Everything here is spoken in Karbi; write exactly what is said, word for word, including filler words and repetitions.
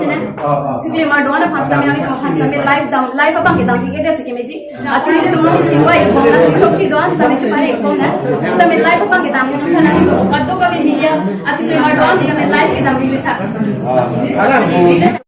sini. Chiklimar do-an aphan sitame nangtum aphan sitame live dam, live abang kedam pik-e det si kemeji. Athe nelitum nangchingvai-ikpo na, chokche do-an sitame chepare-ikpo na. Sitame live abang kedam nelitum aphan nangtum kadokave media achiklimar do-an sitame live kedam pik-e tha. Alang,